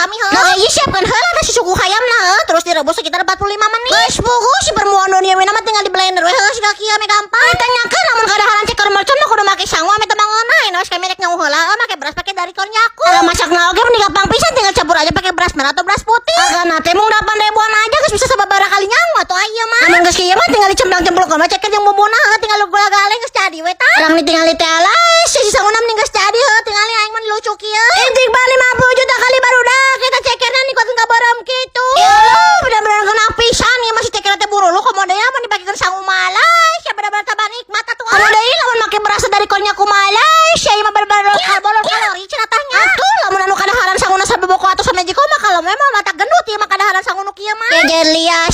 salami heuh. Nah, ieu siapkeun heula teh si suku hayamna heuh, terus direbus sekitar 45 menit. Geus puguh si permuan dunia mah tinggal di blender we heuh, siga kieu mah gampang. Ditanyakeun lamun kadaharan ceker mercon mah kudu make sangu ame teu mangeunah. Geus kami rek nyahu heula heuh, make beras pakai dari konyaku. Kalau masakna oge mending gampang pisan, tinggal campur aja pakai beras merah atau beras putih. Hargana teh mung 8 ribuan aja, geus bisa sababaraha kali nyangu atuh aya mah. Amun geus kieu mah tinggal dicemblang-cemplung mah ceker jeung bumbuna heuh, tinggal gula galeng geus jadi we tah. Urang nih tinggal teh alas si sanguna mending geus.